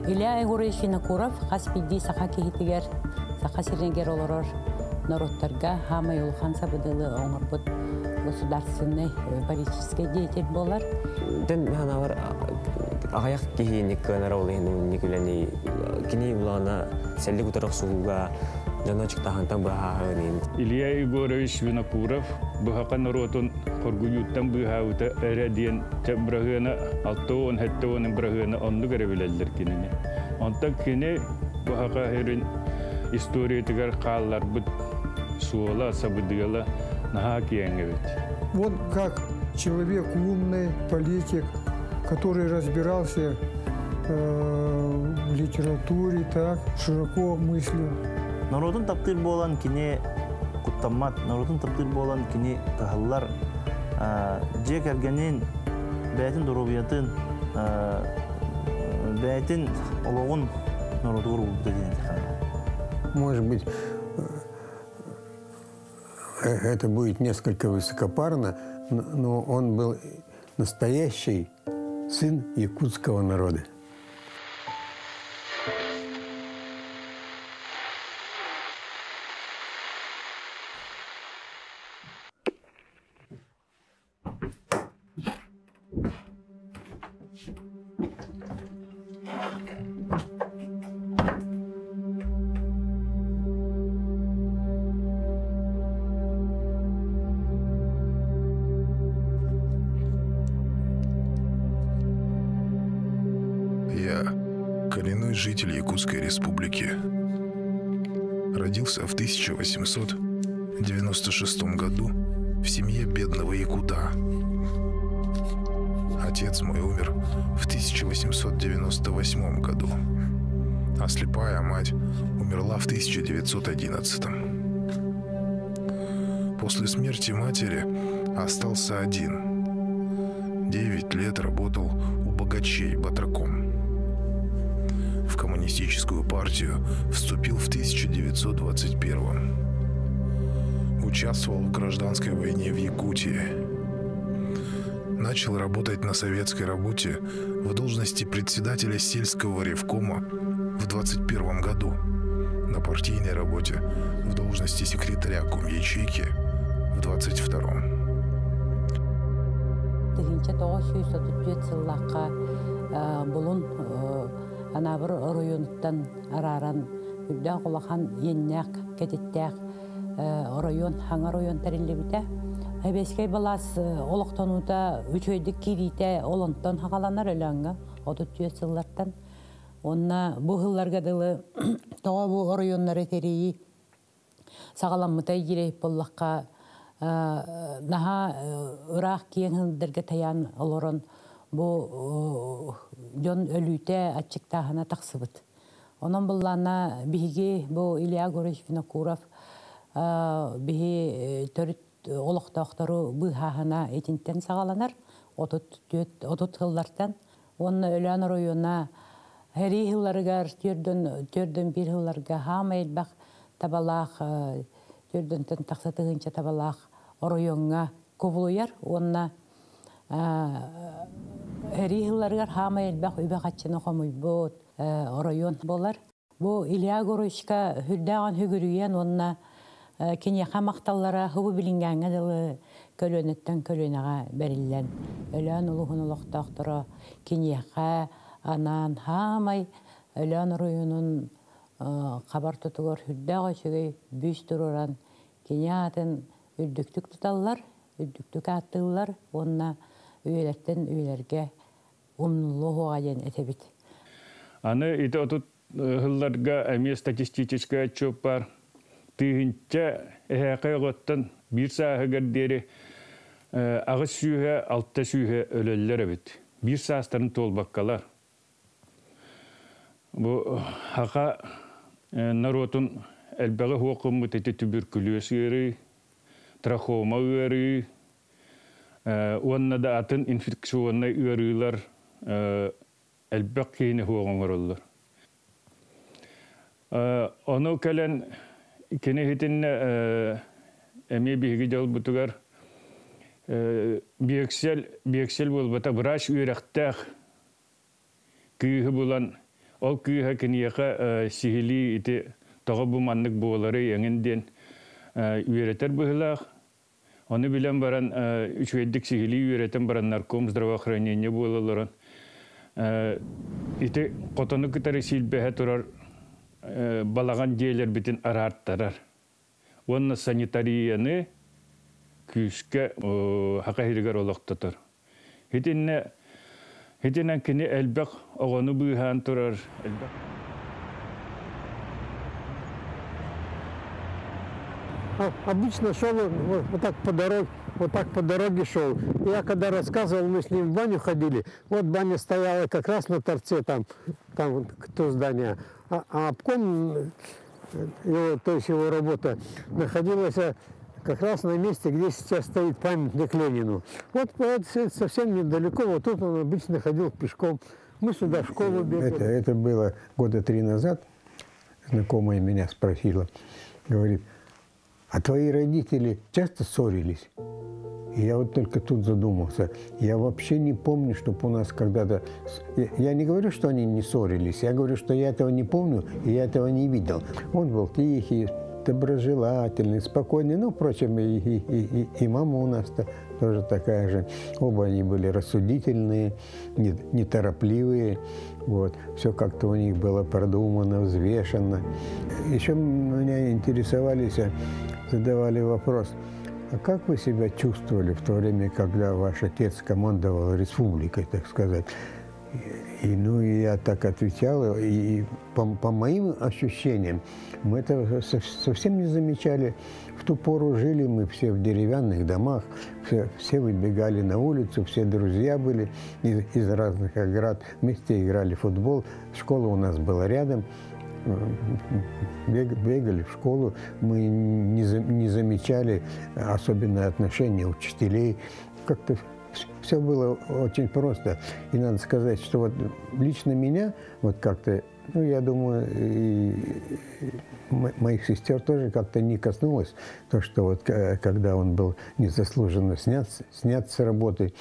Илья Егорович Винокуров хас биирдии саха киһитигэр, саха сиригэр олорор норуоттарга хаамай улахан сабыдыалы оҥорбут государственный политический деятель буолар. Дэн ханавар аҕыйах киһини кыанар ол иһин никүлэни кини улаана сэллик утарах сууга дьоно чыктаһантан быһааһын. Илья Егорович Винокуров быһака норуотун хоргуйууттан быыһаабыта эрэ диэн бырагыана 60-70 бырагыана оннук эрэ билэллэр кинини. Онтон кини быһака эрин историятыгар хаалларбыт суола, сабыдыала наһаа киэҥ эбит. Вот как человек умный, политик, который разбирался в литературе, так, широко мыслил. Норуотун таптыыр буолан кини куттаммат, норуотун таптыыр буолан кини кыһаллар, дьиэ кэргэнин, бэйэтин доруобуйатын, бэйэтин олоҕун норуотугар уурбута диэн этихана. Может быть, это будет несколько высокопарно, но он был настоящий сын якутского народа. Я коренной житель Якутской республики. Родился в 1896 году в семье бедного якута. Отец мой умер в 1898 году, а слепая мать умерла в 1911. После смерти матери остался один. 9 лет работал у богачей батраком. В коммунистическую партию вступил в 1921. Участвовал в гражданской войне в Якутии. Начал работать на советской работе в должности председателя сельского ревкома в 21 году. На партийной работе в должности секретаря комячейки в 22-м. 1934 сыллаахха Булун Анаабыр оройуонуттан арааран үрдээх улахан иэннээх кэтиттээх оройуон хаҥа оройуон тэриллибитэ. Сэбиэскэй былаас олохтонуута үчүгэйдик киириитэ ол онтон хаҕаланар Өлөөҥҥө 34 сыллартан. Уонна бу сылларга дылы тоҕо бу оройуоннары тэрийии саҕаламмыта иирэй буоллахха наһаа ыраах киэҥ сылдьарга тайаан олорон бу дьон өлүүтэ аччыктааһына тахсыбыт. Онон буллаана биһиги бу Илья Егорович Винокуров биһи төрүт олохтоохтору быыһааһына итинтэн саҕаланар 34 сыллартан уонна Өлөөн оройуона сэрии сылларыгар төрдөн биир сылларга хаама элбэх табалаах төрдөнтөн тахса тыһыынча табалаах оройуоҥҥа кубулуйар уонна сэрии сылларыгар хаама элбэх үбэ-хаччыны хомуйбут оройуон буолар. Бу Илья Егоровичка сүрдээҕин сүгүрүйэн уонна киниэхэ махталлара хубу билиҥҥээҥҥэ дылы көлүөнэттэн көлүөнэҕэ бэриллэн, Өлөөн улууһун олохтоохторо киниэхэ анаан хаамай Өлөөн оройуонун хабар тутугар сүрдээх үчүгэй бүүс туруоран кини аатын үрдүктүк туталлар, үрдүктүк ааттыыллар уонна үйэлэртэн үйэлэргэ умнуллуо суоҕа диэн этэбит. Аны ити отут сылларга эмиэ статистическай отчуот баар. Тыһыынча эһээхэй оҕоттон биир сааһыгар диэри аҕыс сүүһэ, алта сүүһэ өлөллөр эбит. Биир саастарын туолбаккалар. Бу саха норуотун элбэҕи суох гыммыт ити түбүркүлүөс ыарыы, трахома ыарыы уонна да атын инфекционнай ыарыылар элбэх киһини суох оҥороллор. Ону кэлэн кини иһитиннэ эмиэ биһиги дьолбутугар биэксэл, биэксэл буолбата врач үөрэхтээх кыыһы булан Ол кыыһа киниэхэ сиһилии ити тоҕо бу маннык буоларый эҥин диэн үөрэтэр быһыылаах. Ону билэн баран үчүгэйдик сиһилии үөрэтэн баран нарком здравоохранения буола олорон ити хотону кытары силбэһэ турар балаҕан дьиэлэрбитин араартарар. Уонна санитарияны күүскэ саха сиригэр олохтотор. Итиннэ итинэн кини элбэх оҕону быыһаан турар элбэх Обычно шел он вот так по дороге, вот так по дороге шел. Я когда рассказывал, мы с ним в баню ходили. Вот баня стояла как раз на торце там, там вот то здание. А обком, его, то есть его работа, находилась как раз на месте, где сейчас стоит памятник Ленину. Вот совсем недалеко, вот тут он обычно ходил пешком. Мы сюда в школу бегали. Это было года 3 назад. Знакомая меня спросила, говорит, а твои родители часто ссорились? И я вот только тут задумался. Я вообще не помню, чтоб у нас когда-то... Я не говорю, что они не ссорились, я говорю, что я этого не помню, и я этого не видел. Он был тихий, доброжелательный, спокойный. Ну, впрочем, и мама у нас тоже такая же. Оба они были рассудительные, неторопливые. Вот. Все как-то у них было продумано, взвешено. Еще меня интересовались, задавали вопрос, а как вы себя чувствовали в то время, когда ваш отец командовал республикой, так сказать? И я так отвечал, и по моим ощущениям, мы этого совсем не замечали. В ту пору жили мы все в деревянных домах, все выбегали на улицу, все друзья были из разных оград, вместе играли в футбол, школа у нас была рядом. Бегали в школу, мы не замечали особенное отношение учителей. Как-то все было очень просто. И надо сказать, что вот лично меня, вот как-то, ну, я думаю, и моих сестер тоже как-то не коснулось то, что вот когда он был незаслуженно снят с работы.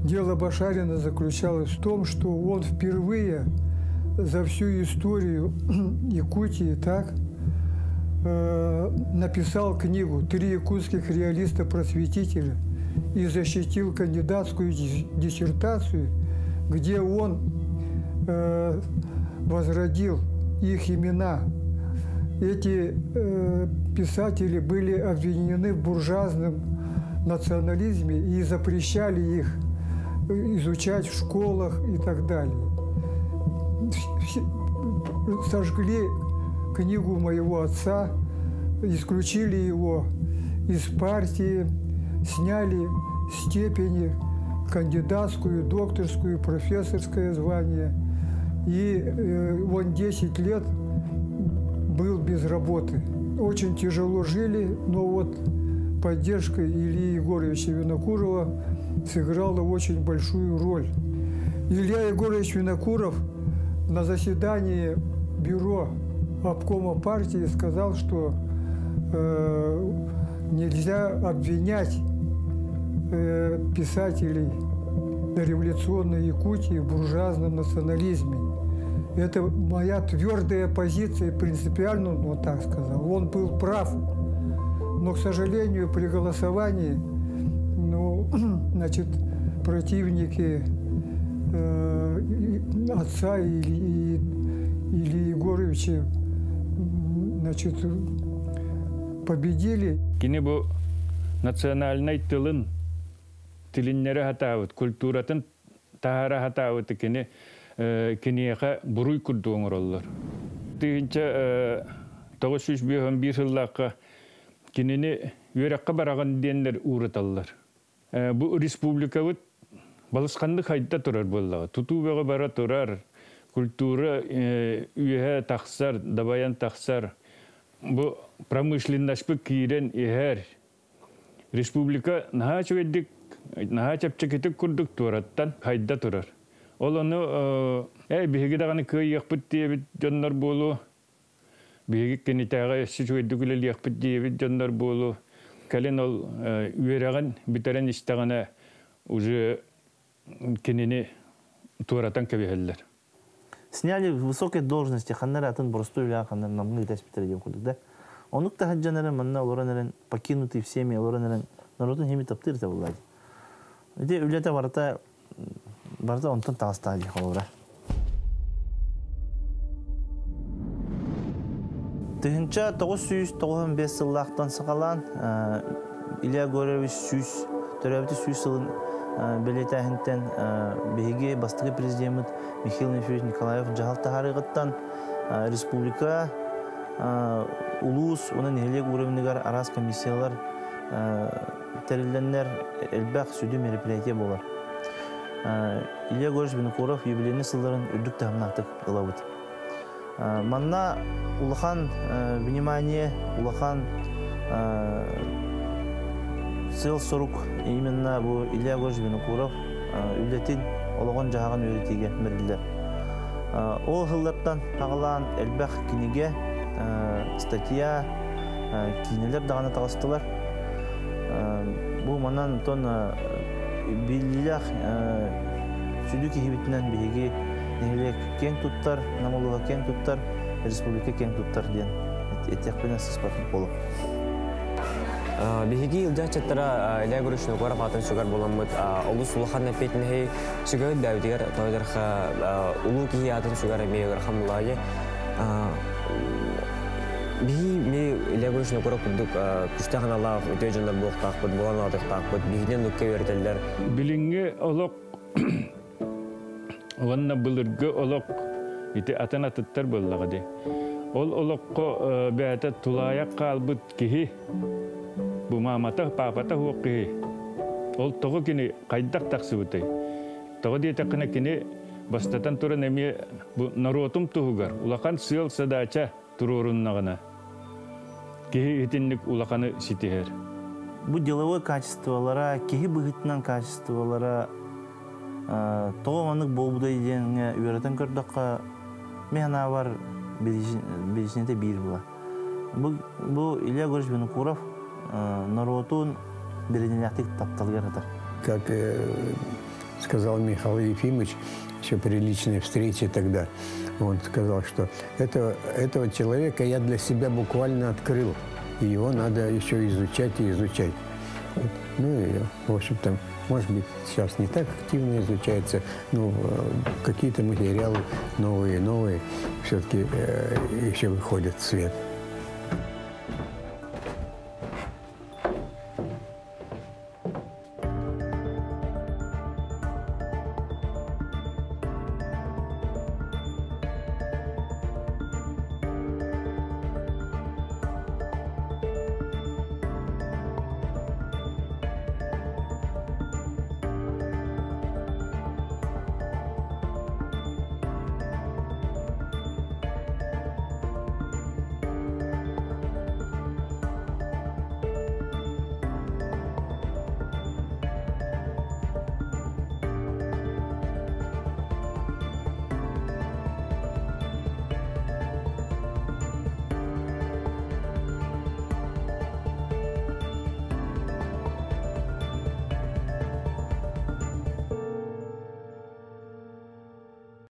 Дело Башарина заключалось в том, что он впервые за всю историю Якутии написал книгу «Три якутских реалиста-просветителя» и защитил кандидатскую диссертацию, где он возродил их имена. Эти писатели были обвинены в буржуазном национализме и запрещали их изучать в школах и так далее. Сожгли книгу моего отца, исключили его из партии, сняли степени, кандидатскую, докторскую, профессорское звание. И он 10 лет был без работы. Очень тяжело жили, но вот поддержка Ильи Егоровича Винокурова сыграла очень большую роль. Илья Егорович Винокуров на заседании бюро обкома партии сказал, что нельзя обвинять писателей дореволюционной Якутии в буржуазном национализме. Это моя твердая позиция, принципиально, он вот так сказал. Он был прав, но, к сожалению, при голосовании, ну, значит, противники отца Ильи Егоровича, значит, победили. Кини бу национальнай тылын, тилиннэри сатаабыт, культуратын таһаара сатаабыт кини киниэхэ буруй курдук оҥороллор. 1951 сыллаахха кинини үөрэххэ бараҕын диэннэр ууруталлар. Бу республикабыт балысханнык хайда турар буоллаҕа. Тутуу бөҕө бара турар, культура үөһэ тахсар, дабайан тахсар. Бу промышленнашпы киирэн иһэр. Республика наһаа үчүгэйдик, наһаа чэпчэкитик курдук туораттан хайда турар. Ол ону биһиги даҕаны кыайыахпыт диэбит дьоннор буолуо. Биһиги кинитээҕэ өссө үчүгэйдик үлэлиэхпит диэбит дьоннор буолу. Кэлин ол үөрэҕин бүтэрэн истэҕинэ уже кинини туоратан кэбиһэллэр. Сняли высокой должности, ханнар атын простой үлэ ханнар намгы итеспитер диэн курдук да. Онук таһаджан манна олорон эрэн покинутый всеми олорон эрэн народун хими таптыр табыллады. Ити үлэтэ барыта барыта онтон таҕыстаа дии холобура. 1995 сыллаахтан саҕалаан Илья Горович сүүс төрөөбүтү 100 сылын бэлиэтээһинтэн биһиги бастакы президеммит Михаил Ефимович Николаев дьаһал таһаарыгыттан республика улуус уонна нэһилиэк уровенигар араас комиссиялар тэриллэннэр элбэх сүдү мероприятие буолар. Илья Горович Винокуров юбилейный сылларын үрдүк таһымнаахтык ылабыт. Манна улахан внимание, улахан сыал-сорук именно бу Илья Горович Винокуров үлэтин олоҕун дьаһаҕын үөрэтиигэ бэриллэр. Ол сыллартан аҕалаан элбэх кинигэ, статья, киинэлэр даҕаны таҕыстылар. Бу манан тон биллиилээх сүдү киһибитинэн биһиги нэһилиэк киэҥ туттар, Нам улууһа киэҥ туттар, республика киэҥ туттар диэн этиэхпинэ сыспатын буолуо. Биһиги илдьааччыттара Илья Егорович Винокуров аатын сүгэр буоламмыт олус улахан эппиэтинэһи сүгэбит бэйэбитигэр тоойдорха улуу киһи аатын сүгэр эмиэ ыарахан булаайы. Биһи ми Илья Егорович Винокуров курдук күстээх аналаах үтүө дьоннор буолуохтаахпыт, буолан аҕатыахтаахпыт, биһигинэн нукка үөрэтэллэр. Билиҥҥи олох уонна былыргы олох ити атын атыттар буоллаҕа дии. Ол олоххо бэйэтэ тулаайах хаалбыт киһи, бу маамата, паапата суох киһи. Ол тоҕо кини хайдах тахсыбытай? Тоҕо диэтэххинэ кини бастатан туран эмиэ бу норуотум туһугар улахан сыал садаача туруоруннаҕына киһи итинник улаханы ситиһэр. Бу деловой качестволара, киһи быһыытынан качестволара тоҕо маннык буолбутай диэҥҥэ үөрэтэн көрдөххө, мин санаабар биричиинэтэ биир буолар. Бу Илья Егорович Винокуров норуотун биринилээхтик тапталыгар сытар. Как сказал Михаил Ефимович, еще при личной встрече тогда, он сказал, что этого человека я для себя буквально открыл, и его надо еще изучать и изучать. Вот. Ну и, в общем-то, может быть, сейчас не так активно изучается, но какие-то материалы новые и новые все-таки еще выходят в свет.